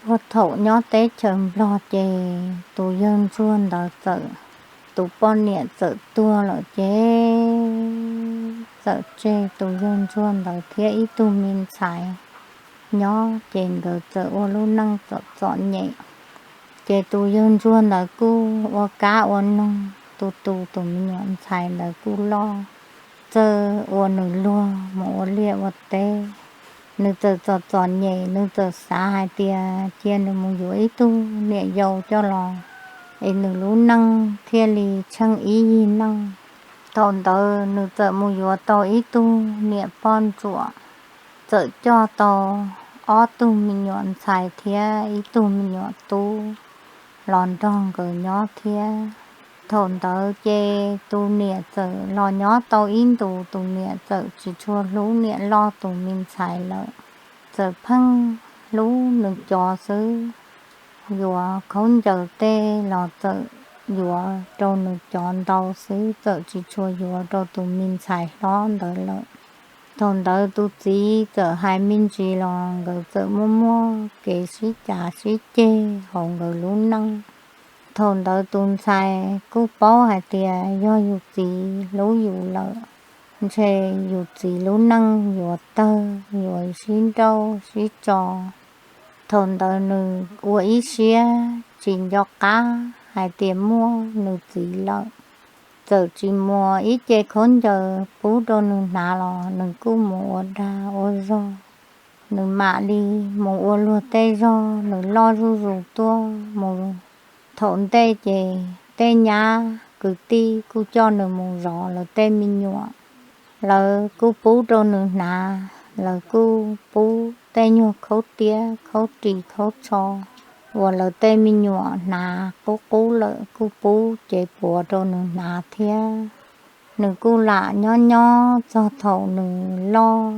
Puag thaum nyob teb chaws Nplog ces tus yawg ntsuag ntawd txawm, tus poj niam txawm tuag lawm ces txawm tseg tus yawg ntsuag ntawd thiab ib tug me ntxhais nyob, ces nkawd txawm ua lub neej txom txom nyem. Ces tus yawg ntsuag ntawd kuj ua kab ua noog tu tu tus me nyuam ntxhais ntawd kuj loj, txawj ua nws luag mus ua liaj ua teb. Nws txawm txom txom nyem, nws txawm xav hais tias cia nws mus yuav ib tug niam yau coj los es nws lub neej thiaj li tsheej ib yig neej. Thaum ntawd nws txawm mus yuav tau ib tug niam poj ntsuam, txawm coj tau ob tug me nyuam ntxhais thiab ib tug me nyuam tub los nrog nkawd nyob thiab. Thaum ntawd ces tus niam txawm los nyob tau ib ntus, tus niam txawm tsis tshua hlub niam loj tus me ntxhais lawm, txawm pheej hlub nws cov xwb. Yuav khaub ncaws tej los txawm yuav rau nws cov ntau xwb, txawm tsis tshua yuav rau tus me ntxhais hlob ntawd lawm. Thaum ntawd tus txiv txawm hais me ntsis los nkawd txawm muaj muaj kev sib cav sib ceg hauv nkawd lub neej. Thaum ntawd tus ntxhais kuj paub hais tias yog yus txiv hlub yus lawm, ntshe yus txiv lub neej yuav tawg, yuav sib nrauj sib tso. Thaum ntawd nws ua ib siab tsis nco qab hais tias muaj nws txiv lawm. Txawm tsis muas ib ce khaub ncaws pub rau nws hnav los nws kuj mus ua dag ua zog. Nws mam li mus ua luag tej zog, nws loj zuj zus tuaj mus. Thaum ntej ces tej nyab kwv tij kuj coj nws mus zov lawv tej me nyuam, lawv kuj pub rau nws hnav, lawv kuj pub tej nyuag khaub tiab khaub ris khaub tsho uas lawv tej me nyuam hnav qub qub lawm kuj pub cev puav rau nws hnav thiab. Nws kuj lam nyob nyob txog thaum nws loj,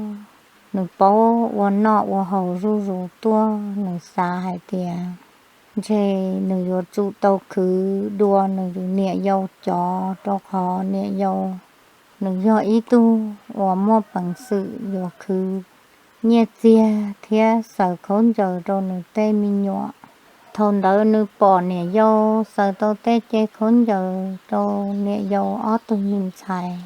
nws paub ua noj ua haus zuj zus tuaj, nws xav hais tias ntshe nws yuav tsum tau khwv dua nws niam yau cov, rau qhov niam yau nws yog ib tug uas muaj peev xwm yuav khwv nyiaj txiag thiab xaws khaub ncaws rau nws tej me nyuam. Thaum ntawd nws pom niam yau xaws tau tej ce khaub ncaws rau niam yau ob tug me ntxhais,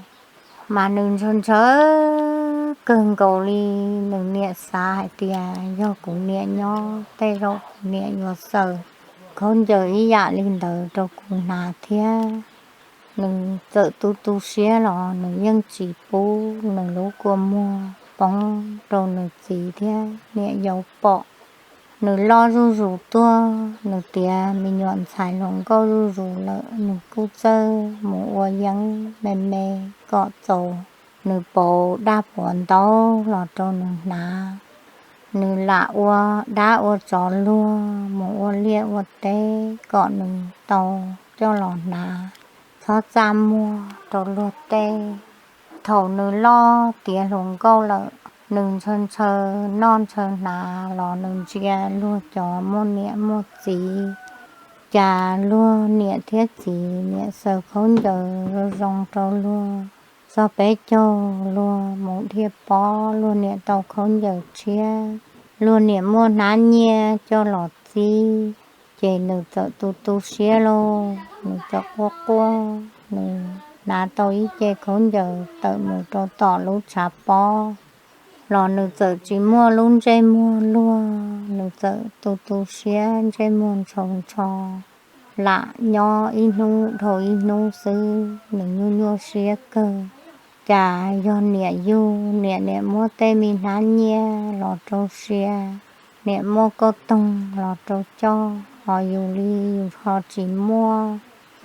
mas nws ntshaw ntshaw kawg nkaus li. Nws niam xav hais tias yog kuv niam nyob tej zaum kuv niam yuav xaws khaub ncaws ib yam li ntawd rau kuv hnav thiab. Nws txawm tu tu siab los nws yeej tsis pub nws lub kua muag poob rau nws txiv thiab niam yau pom. Nws loj zuj zus tuaj, nws tiav me nyuam ntxhais hluas nkauj zuj zus lawm, nws kuj txawj mus ua yeeb me me kom txaus nws pauv dab puav ntau los rau nws hnav. Nws lam ua dab ua tsov luag mus ua liaj ua teb kom nws tau coj los hnav txhob txaj muag rau luag tej. Thaum nws loj tiav hluas nkauj lawm, nws ntshaw ntshaw noj ntshaw hnav los nws ntsia luag cov muaj niam muaj txiv, cas luag niam thiab txiv niam xaws khaub ncaws zoo zoo rau luag, txog peb caug luag mus dhia pob luag niam tau khaub ncaws tshiab, luag niam muaj hnab nyiaj coj los txib. Ces nws txawm tu tu siab lauj, nws txawm quaj quaj, nws hnav tau ib ce khaub ncaws tawm mus rau tom lub tshav pob los nws txawm tsis muaj lub ntsej muag luag, nws txawm tu tu siab ntsej muag ntsho ntsho, lam nyob ib hnub dhau ib hnub xwb, nws nyuaj nyuaj siab kawg. Cas yog niam yug, niam niam muab tej me hnab nyiaj los rau sia, niam muab kauj toog los rau coj, ho yus li yus ho tsis muaj.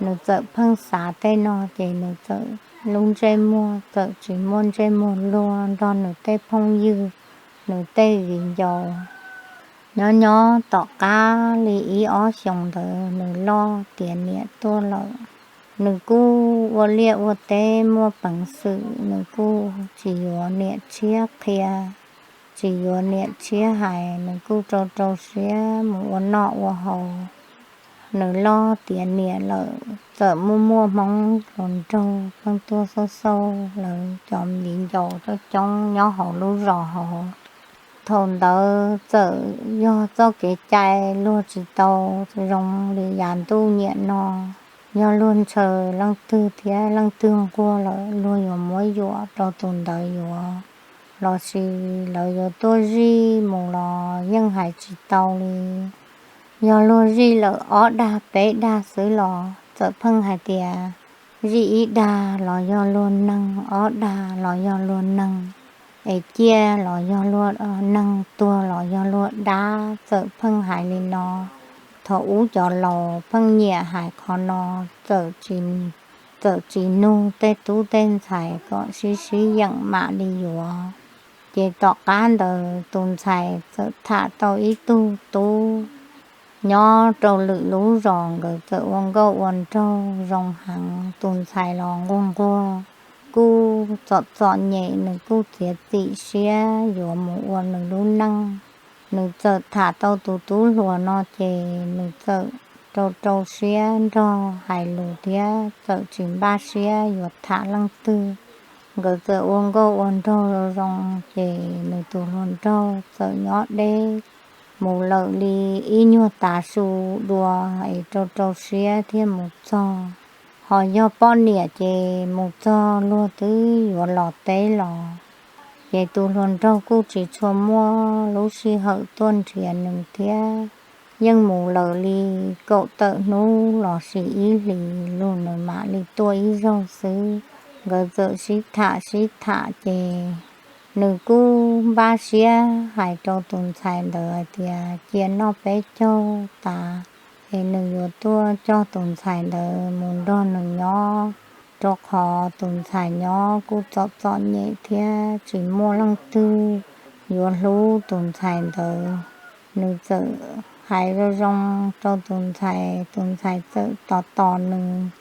Nws txawm pheej xav tej no ces nws txawm lub ntsej muag txawm tsis muaj ntsej muag luag nrog nws tej phooj ywg, nws tej viv ncaus. Nyob nyob tom qab li ib ob xyoos ntawd nws loj tiav niam tuaj lawm. Nws kuj ua liaj ua teb muaj peev xwm, nws kuj tsis yuav niam tshiab qhia, tsis yuav niam tshiab hais, nws kuj rau rau siab mus ua noj ua haus. Nws loj tiav niam lawm txawm muaj muaj hmoob hluas nraug pheej tuaj xauj xauj lawv cov viv ncaus coob coob nyob hauv lub zos hauv. Thaum ntawd txawm yog txoj kev cai luag tsis tau zoo li yav ntuj nyiam no. Yog luag ntshaw leej twg thiab leej twg nquag lawm, luag yuav muab yuam rau tus ntawd yuav, lossis lawv yuav tuaj zij mus los yeej hais tsis tau li. Yog luag zij lawm ob dag peb dag xwb los txawm pheej hais tias zij ib dag los yog luag neeg, ob dag los yog luag neeg, es ciaj los yog luag neeg, tuag los yog luag dab, txawm pheej hais li no. Thaum ub cov laus pheej nyiam hais qhov no, txawm tsis, txawm tsis nug tej tub tej ntxhais kom sib sib yeem mam li yuav. Ces tom qab ntawd tus ntxhais txawm tham tau ib tug tub nyob rau lwm lub zos, nkawd txawm ua nkauj ua nraug zoo heev. Tus ntxhais los nquag nquag, kuj txom txom nyem, nws kuj txiav txim siab yuav mus ua nws lub neej. Nws txawm tham tau tus tub hluas no ces nws txawm rau rau siab nrog hais lus thiab txawm tsis npaj siab yuav tham leej twg. Nkawd txawm ua nkauj ua nraug zoo zoo, ces nws tus hluas nraug txawm nyob deb mus lawm li ib nyuag tav su dua es rau rau siab thiaj mus txog. Ho yog poj niam ces mus txog luag twb yuav los teb los. Ces tus hluas nraug kuj tsis tshua muaj lub sij hawm tuaj nrhiav nws thiab. Yeej mus lawm li kaum tawm hnub lossis ib hlis, luag nws mam li tuaj ib zaug xwb. Nkawd txawm sib tham sib tham ces nws kuj npaj siab hais rau tus ntxhais ntawd hais tias cia noj peb caug tas es nws yuav tuaj coj tus ntxhais ntawd mus nrog nws nyob, rau qhov tus ntxhais nyob kuj txom txom nyem thiab tsis muaj leej twg yuav hlub tus ntxhais ntawd. Nws txawm hais zoo zoo rau tus ntxhais, tus ntxhais txawm tos tos nws.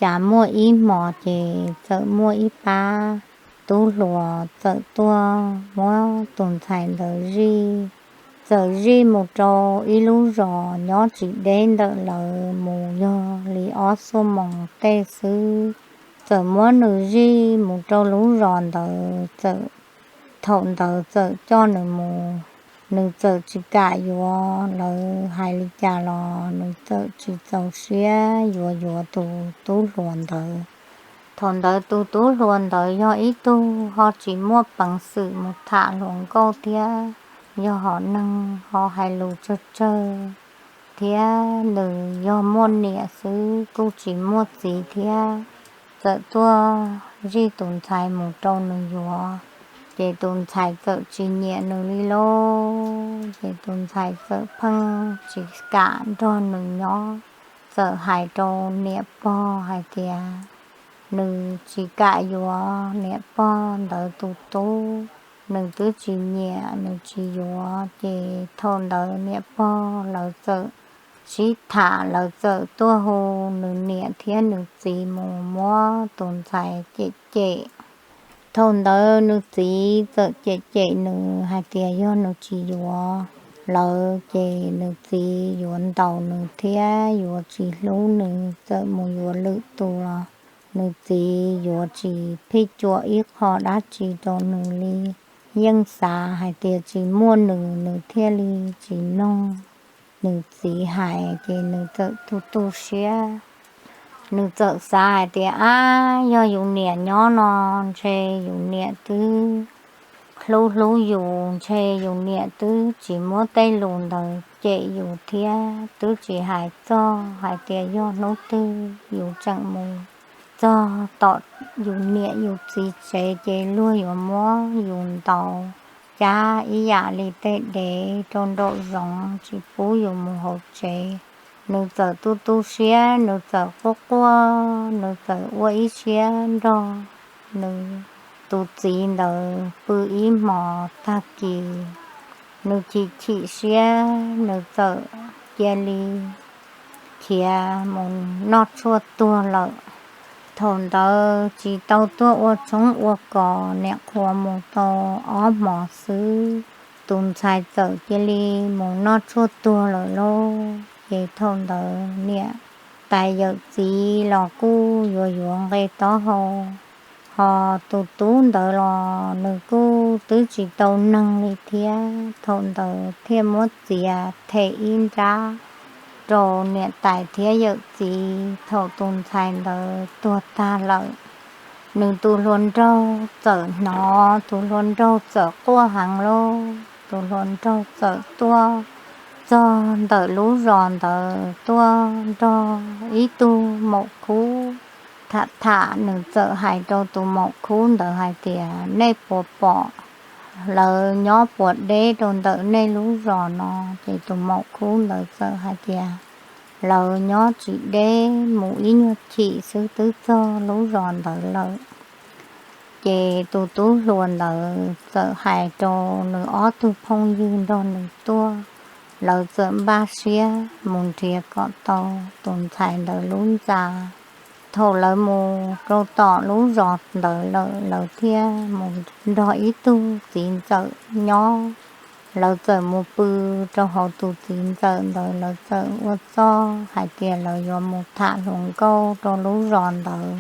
Cas muaj ib hmos ces txawm muaj ib pab tub hluas txawm tuaj muab tus ntxhais ntawd zij. Txawm zij mus rau ib lub zos nyob tsis deb ntawm lawv, mus yog li ob xuab moos tej xwb. Txawm muab nws zij mus rau lub zos ntawd, txawm, thaum ntawd txawm coj nws mus. Nws txawm tsis kam yuav, lawv hais li cas los nws txawm tsis txaus siab yuav yuav tus tub hluas ntawd. Thaum ntawd tus tub hluas ntawd yog ib tug ho tsis muaj peev xwm mus tham hluas nkauj thiab, yog hom neeg ho hais lus tsawg tsawg, thiab nws yog muaj niam xwb kuj tsis muaj txiv thiab. Txawm tuaj zij tus ntxhais mus rau nws yuav, ces tus ntxhais txawm tsis nyiam nws li lauj. Ces tus ntxhais txawm pheej tsis kam nrog nws nyob, txawm hais rau niam pog hais tias nws tsis kam yuav niam pog ntawd tus tub, nws twb tsis nyiam, nws tsis yuav. Ces thaum ntawd niam pog lawv txawm sib tham, lawv txawm tuaj hu nws niam thiab nws txiv mus muab tus ntxhais cem cem. Thaum ntawd nws txiv txawm cem cem nws hais tias yog nws tsis yuav lawv ces nws txiv yuav ntaus nws thiab yuav tsis hlub nws, txawm mus yuav lwm tus los nws txiv yuav tsis phij cuam ib qho dab tsi rau nws li. Yeej xav hais tias tsis muaj nws, nws thiaj li tsis mloog nws txiv hais, ces nws txawm tu tu siab. Nws txawm xav hais tias, ab, yog yus niam nyob no, ntshe yus niam twb hlub hlub yus, ntshe yus niam twb tsis muab tej lus ntawd cem yus thiab, twb tsis hais txog hais tias yog hnub twg yus tseem mus txog tom yus niam yus txiv tsev ces luag yuav muab yus ntaus cab ib yam li tej dev rau nraum zoov, tsis pub yus mus hauv tsev. Nws txawm tu tu siab, nws txawm quaj quaj, nws txawm ua ib siab nrog nws tus txiv ntawd pw ib hmos tag kis, nws chim chim siab, nws txawm cia li khiav mus noj tshuaj tuag lawm. Thaum ntawd tsis tau tuaj ua tshoob ua kos, niam qhuav mus tau ob hmos xwb, tus ntxhais txawm cia li mus noj tshuaj tuag lawm lauj. Ces thaum ntawd niam tais yawm txiv los kuj yuav yuav nqe taub hau, Ho tus tub ntawd los nws kuj twb tsis tau neeg li thiab, thaum ntawd thiaj muab txiav them ib nrab rau niam tais thiab yawm txiv. Thaum tus ntxhais ntawd tuag tag lawm, nws tus hluas nraug txawm hnov, tus hluas nraug txawm quaj heev lauj. Tus hluas nraug txawm tuaj txog ntawm lub zos ntawd, tuaj nrog ib tug maum khub tham tham. Nws txawm hais rau tus maum khub ntawd hais tias, nej puas pom lawv nyob puas deb rau ntawm nej lub zos no? Ces tus maum khub ntawd txawm hais tias, lawv nyob tsis deb, mus ib nyuag chim xwb twb txog lub zos ntawd lawm. Ces tus tub hluas ntawd txawm hais rau nws ob tug phooj ywg nrog nws tuaj, lawv txawm npaj siab mus nrhiav kom tau tus ntxhais ntawd lub ntxa. Thaum lawv mus rau tom lub zos ntawd lawm, lawv thiaj mus nrog ib tug txiv ntxawm nyob. Lawv txawm mus pw rau hauv tus txiv ntxawm ntawd, lawv txawm ua txuj hais tias lawv yuav mus tham hluas nkauj rau lub zos ntawd.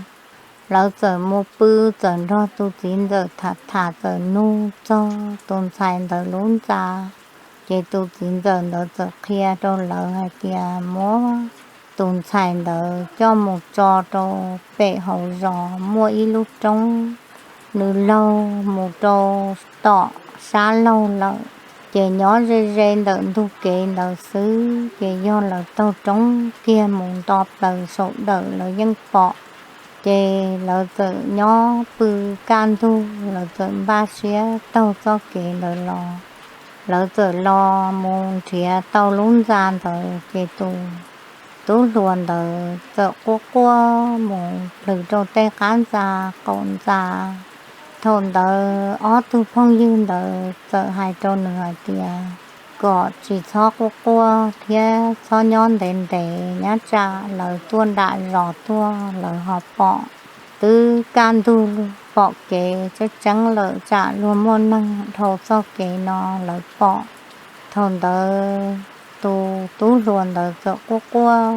Lawv txawm mus pw, txawm nrog tus txiv ntxawm tham tham, txawm nug txog tus ntxhais ntawd lub ntxa. Ces tus txiv ntxawm ntawd txawm qhia rau lawv hais tias muab tus ntxhais ntawd coj mus tso rau pem hauv zos muaj ib lub roob, nws laug mus rau tom sab laug lawm, ces nyob ze ze ntawm ntug kev ntawd xwb, ces yog lawv taug roob kiag mus nto plaws saum dawm lawv yeej pom. Ces lawv txawm nyob pw kaj ntug, lawv txawm npaj siab taug txoj kev ntawd los. Lawv txawm los mus nrhiav tau lub ntxa ntawd, ces tus tub hluas ntawd txawm quaj quaj mus plhws rau tej qab ntxa qaum ntxa. Thaum ntawd ob tug phooj ywg ntawd txawm hais rau nws hais tias kom tsis txhob quaj quaj thiab txhob nyob ntev ntev, nyob tsam lawv tuaj nram zos tuaj lawv ho pom. Twb kaj ntug pom kev tseeb tseeb lawm, tsam luag muaj neeg dhau txoj kev no lawv pom. Thaum ntawd tus tub hluas ntawd txawm quaj quaj,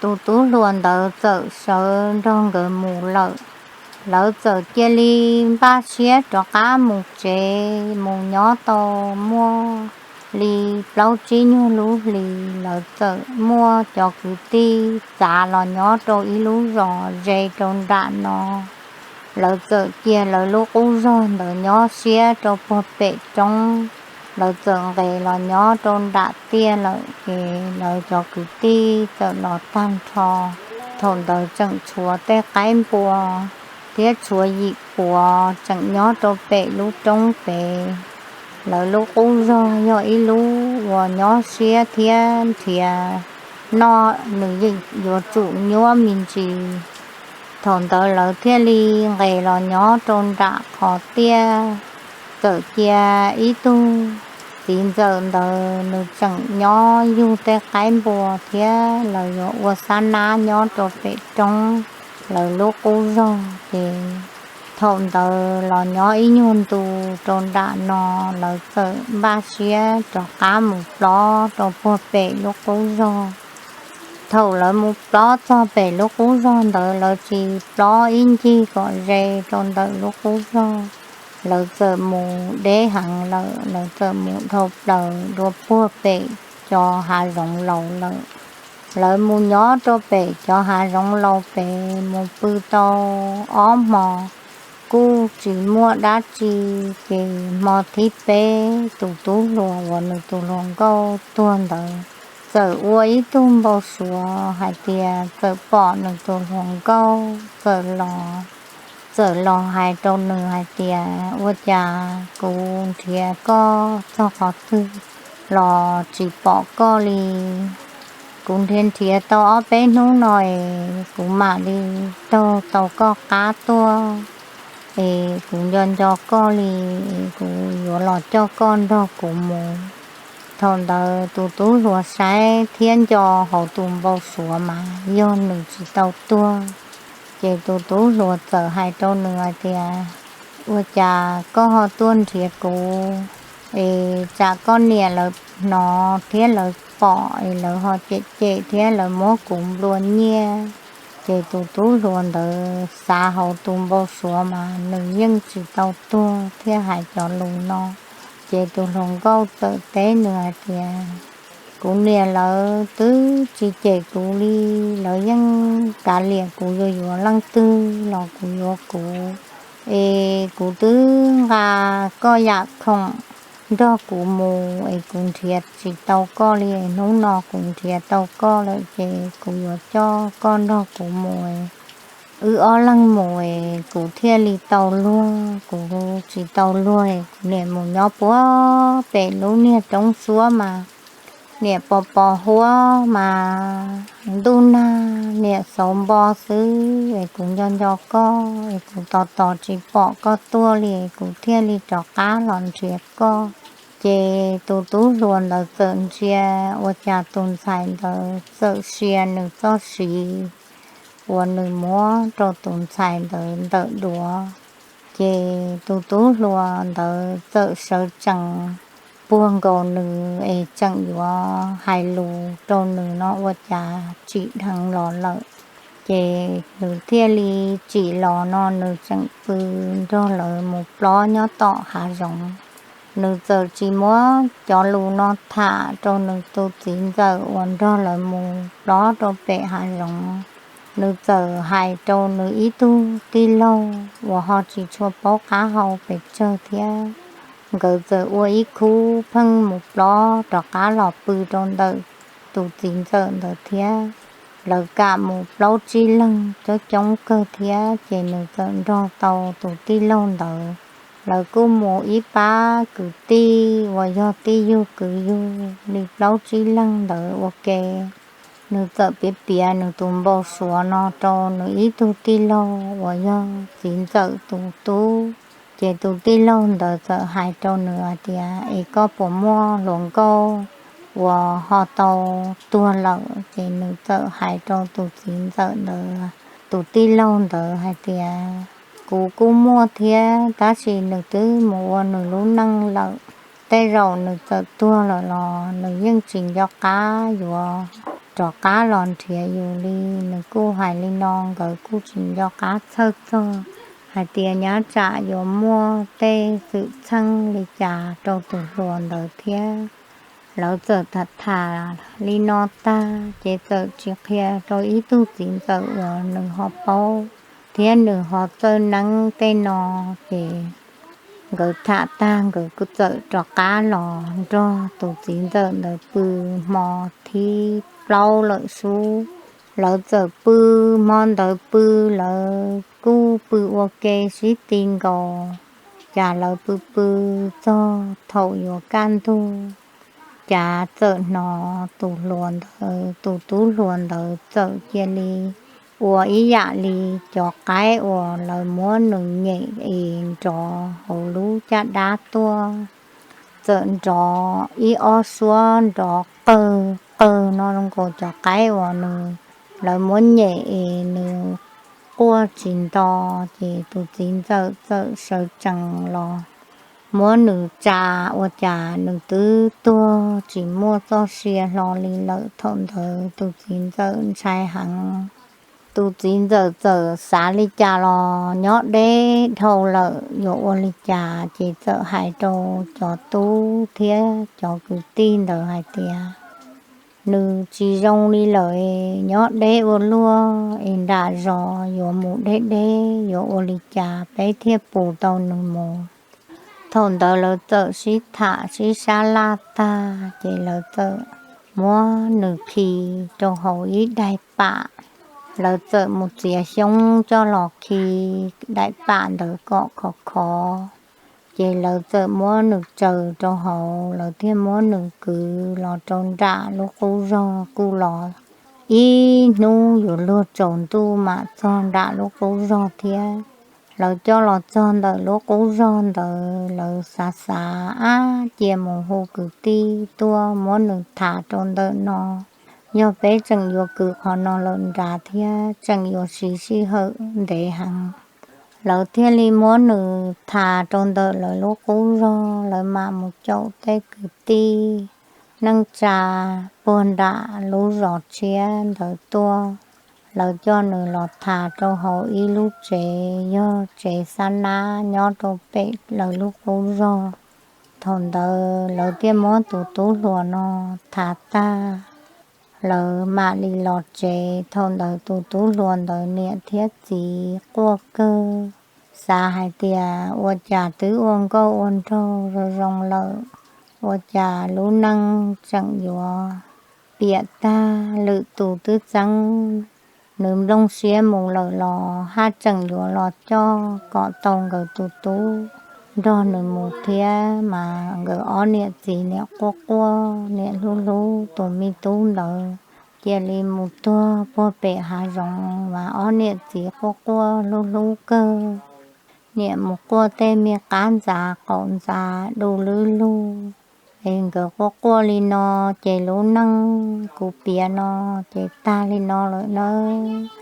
tus tub hluas ntawd txawm sawv nrog nkawd mus lawm. Lawv txawm cia li npaj siab rov qab mus tsev, mus nyob tau muaj li plaub tsib nyuag lub hlis, lawv txawm muaj cov kwv tij txav los nyob rau ib lub zos ze rau nram no. Lawv txawm cia lawv lub qub zog ntawd nyob siab rau puag pem roob. Lawv txawm nqes los nyob rau nram tiaj lawm, ces lawv cov kwv tij txawm los tag nrho. Thaum ntawd tseem tshuav tej qaib npua thiab tshuav yim puav tseem nyob rau pem lub roob pem. Lawv lub qub zog yog ib lub uas nyob siab thiab nrhiav noj nws yeej yuav tsum nyuab me ntsis. Thaum ntawd lawv thiaj li nqes los nyob rau nram qhov tiaj. Txawm cia ib tug txiv ntxawm ntawd nws tseem nyob yug tej qaib npua thiab lawv yuav ua xab nab nyob rau pem roob lawv lub qub zog. Ces thaum ntawd los nyob ib nyuag ntu rau nram no, lawv txawm npaj siab rov qab mus plob rau puag pem lub qub zog. Thaum lawv mus plob txog pem lub qub zog ntawd, lawv tsis plob ib ncig kom ze rau ntawm lub qub zog. Lawv txawm mus deb heev lawm, lawv txawm mus dhau plaws dua puag pem cov hav zoov laus lawm. Lawv mus nyob rau pem cov hav zoov laus pem mus pw tau ob hmo kuj tsis muaj dab tsi. Ces hmo thib peb tus tub hluas uas nws tus hluas nkauj tuag ntawd txawm ua ib tug npau suav hais tias txawm pom nws tus hluas nkauj txawm los, txawm los hais rau nws hais tias, ua cas kuv nrhiav koj txog qhov twg los tsis pom koj li. Kuv nrhiav nrhiav tau ob peb hnub no es kuv mam li taug tau koj qab tuaj, es kuv nco nco koj li, es kuv yuav los coj koj nrog kuv mus. Thaum ntawd tus tub hluas saib thiab nco hauv tus npau suav mas yog nws tsis tau tuag. Ces tus tub hluas txawm hais rau nws hais tias, ua cas koj ho tuaj nrhiav kuv? Es tsam koj niam lawv hnov thiab lawv pom es lawv ho cem cem thiab lawv muab kuv nplua nyiaj. Ces tus tub hluas ntawd xav hauv tus npau suav mas nws yeej tsis tau tuag thiaj hais cov lus no. Ces tus hluas nkauj txawm teb nws hais tias, kuv niam lawv twb tsis cem kuv li, lawv yeej kav liam kuv yuav yuav leej twg los kuv yuav kuv. Es kuv twb nqa koj yam khoom nrog kuv mus es kuv nrhiav tsis tau koj li, hnub no kuv nrhiav tau koj lawm ces kuv yuav coj koj nrog kuv mus. Wb ob leeg mus es kuv thiaj li tau luag, kuv tsis tau luag es kuv niam mus nyob puag pem lub niag roob suab mas niam pos pos huab mas ntuj nag niam xauv npo xwb es kuv nco nco koj es kuv tos tos tsis pom koj tuaj li, kuv thiaj li rov qab los nrhiav koj. Ces tus tub hluas ntawd txawm ntsia ua cas tus ntxhais ntawd txawm sia nws txoj siv uas nws muab rau tus ntxhais ntawd ntawm duav. Ces tus tub hluas ntawd txawm sawv tsees puag nkaus nws es tseem yuav hais lus rau nws no ua cas tsim dheev los lawm. Ces nws thiaj li tsim los no nws tseem pw nrog lawv mus plob nyob tom hav zoov. Nws txawm tsis muab cov lus no tham rau nws tus txiv ntxawm uas nrog lawv mus plob rau pem hav zoov. Nws txawm hais rau nws ib tug tij laug uas ho tsis tshua paub qab hau pes tsawg thiab. Nkawd txawm ua ib khub pheej mus plob rov qab los pw rau ntawm tus txiv ntxawm ntawd thiab. Lawv kam mus plaub tsib leeg coob coob kawg thiab ces nws txawm nrog tau tus tij laug ntawd. Lawv kuj mus ib pab kwv tij uas yog tij yug kwv yug li plaub tsib leeg ntawd ua ke. Nws txawm piav piav nws tus npau suav no rau nws ib tug tij laug uas yog txiv ntxawm tus tub. Ces tus tij laug ntawd txawm hais rau nws hais tias, es koj puas muaj hluas nkauj uas ho tau tuag lawm? Ces nws txawm hais rau tus txiv ntxawm ntawd, tus tij laug ntawd hais tias, kuv kuj muaj thiab tab sis nws twb mus ua nws lub neej lawm. Tej zaum nws txawm tuag lawm los nws yeej tsis nco qab yuav rov qab los nrhiav yus li. Nws kuj hais li no nkawd kuj tsis nco qab txhawj txog hais tias nyab tsam yuav muaj tej xwm txheej li cas rau tus hluas ntawd thiab. Lawv txawm tham tham li no tag ces txawm tsis qhia rau ib tug txiv ntxawm uas nws ho paub thiab nws ho txawj neeb tej no. Ces nkawd tham tag nkawd kuj txawm rov qab los nrog tus txiv ntxawm ntawd pw hmo thib plaub lawm sub. Lawv txawm pw hmo ntawd pw, lawv kuj pw ua ke sib ti nkaus. Cas lawv pw pw txog thaum yuav kaj ntug, cas txawm hnov tus hluas ntawd, tus tub hluas ntawd txawm cia li ua ib yam li cov qaib uas lawv muab nws nyem es nrov hauv lub caj dab tuaj. Txawm nrov ib ob suab nrov qawg qawg no zoo nkaus cov qaib uas nws, lawv muab nyem es nws quaj tsis nto. Ces tus txiv ntxawm txawm sawv tsees los muab nws tsa, ua cas nws twb tuag tsis muaj txoj sia hlo li lawm. Thaum ntawd tus txiv ntxawm ntshai heev. Tus txiv ntxawm txawm xav li cas los nyob deb dhau lawm yuav ua li cas, ces txawm hais rau cov tub thiab cov kwv tij ntawd hais tias, nws tsis zoo li lawm es nyob deb ua luaj es nram zos yuav mus deb deb, yuav ua li cas peb thiaj pus tau nws mus. Thaum ntawd lawv txawm sib tham sib sab laj tag ces lawv txawm muab nws khi rau hauv ib daim pam. Lawv txawm mus txiav xyoob coj los khi daim pam ntawd kom khov khov. Ces lawv txawm muab nws tsaws rau hauv, lawv thiaj muab nws kwv los rau nram lub qub zog kuj los ib hnub yuav luag tsaus ntuj mam txog nram lub qub zog thiab. Lawv coj los txog ntawm lub qub zog ntawd, lawv xav xav ab cia mus hu kwv tij tuaj muab nws thas rau ntawm no. Yog peb tseem yuav kwv qhov no lawm nrad thiab tseem yuav siv sij hawm ntev heev. Lawv thiaj li muab nws thas rau ntawm lawv lub qub zog, lawv mam mus caum tej kwv tij neej tsa puag nram lub zos tshiab ntawd tuaj. lawv coj nws los thas rau hauv ib lub tsev, yog tsev xab nab nyob rau pem lawv lub qub zog. Thaum ntawd lawv thiaj muab tus tub hluas no thas tag, lawv mam li los tsev. Thaum ntawd tus tub hluas ntawd niam thiab txiv quaj kawg, xav hais tias ua cas twb ua nkauj ua nraug zoo zoo lawm, ua cas lub neej tseem yuav piam tag. Lwm tus twb txeeb nws nplooj siab mus lawm los haj tseem yuav los coj kom tau nkawd tus tub nrog nws mus thiab. Mas nkawd ob niam txiv niam quaj quaj, niam hlub hlub tus me tub ntawd, cia li mus tuag puag pem hav zoov. Mas ob niam txiv quaj quaj hlub hlub kawg, niam mus quaj tej me qab ntxav qaum ntxav du lub lug. Es nkawd quaj quaj li no, ces lub neej kuv piav no ces tag li no lawm nawb.